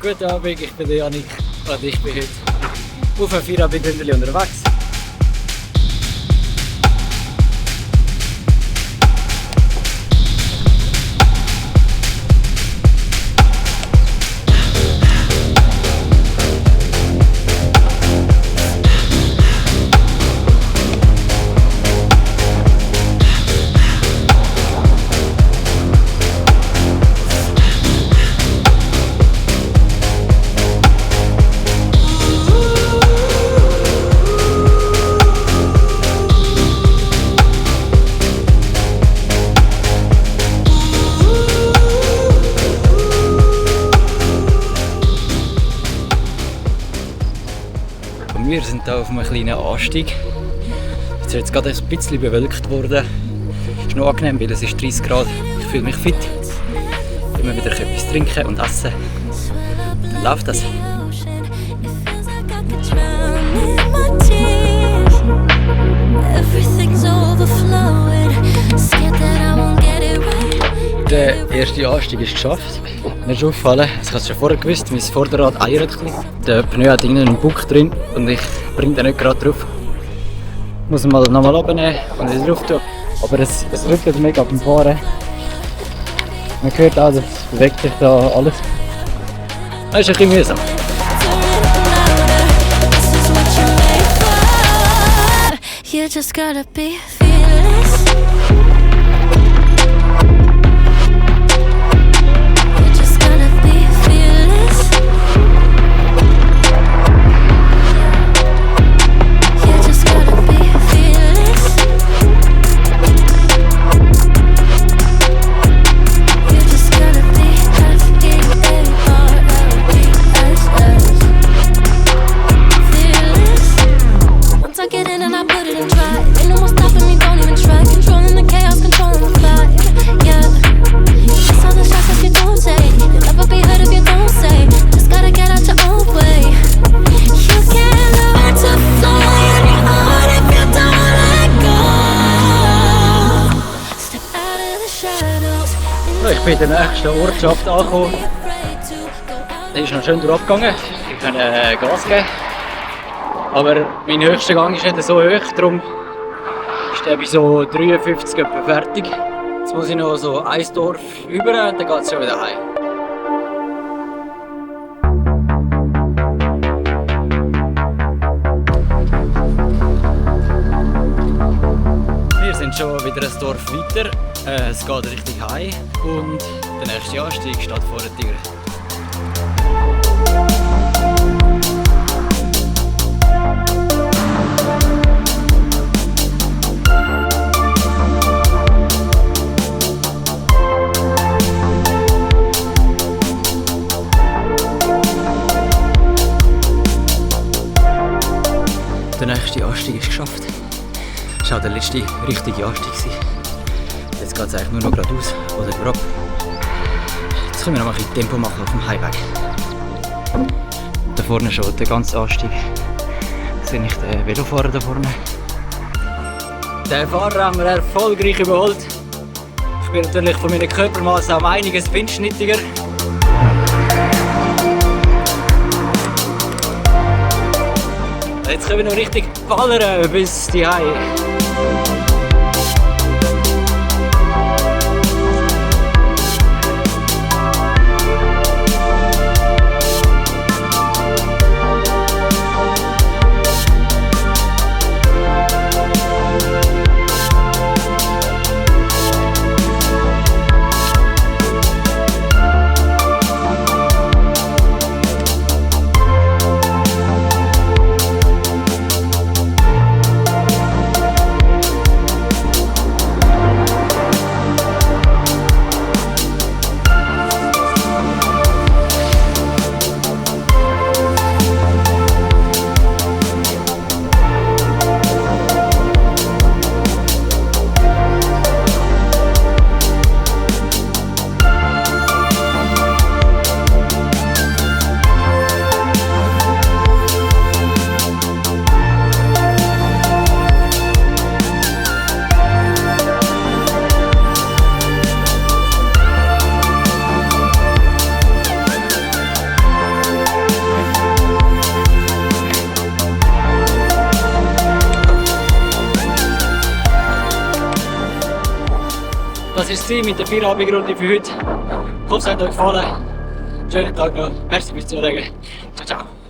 Guten Abend, ich bin der Janik und ich bin heute auf einem Feierabendhündeli unterwegs. Wir sind hier auf einem kleinen Anstieg. Es ist jetzt gerade ein bisschen bewölkt worden. Es ist noch angenehm, weil es ist 30 Grad. Ich fühle mich fit. Immer wieder etwas trinken und essen. Dann läuft das. Der erste Anstieg ist geschafft. Mir ist aufgefallen, das hast du schon vorher gewusst, mein Vorderrad eiert ein bisschen. Der Pneu hat einen Buck drin und ich bringe den nicht gerade drauf. Ich muss ihn nochmal runternehmen und wieder drauf tun. Aber es rückt mega beim Fahren. Man hört auch, das bewegt sich da alles. Das ist ein bisschen mühsam. You just gotta be fearless. Ich bin in der nächsten Ortschaft angekommen. Der ist noch schön durchgegangen. Ich kann Gas geben. Aber mein höchster Gang ist nicht so hoch, darum ist der bei so 53 etwa fertig. Jetzt muss ich noch so ein Dorf über und dann geht es schon wieder heim. Wir sind schon wieder ein Dorf weiter. Es geht richtig heim und der nächste Anstieg steht vor der Tür. Der nächste Anstieg ist geschafft. Das war auch der letzte richtige Anstieg. Jetzt geht es eigentlich nur noch geradeaus oder berab. Jetzt können wir noch ein bisschen Tempo machen auf dem Heimweg. Da vorne schon der ganze Anstieg. Sehe ich den Velofahrer da vorne. Den Fahrer haben wir erfolgreich überholt. Ich bin natürlich von meiner Körpermasse um einiges windschnittiger. Jetzt können wir noch richtig ballern bis die Hause. das war es mit der Feierabendrunde für heute. Ich hoffe, es hat euch gefallen. Schönen Tag noch. Merci fürs Zuhören. Ciao, ciao.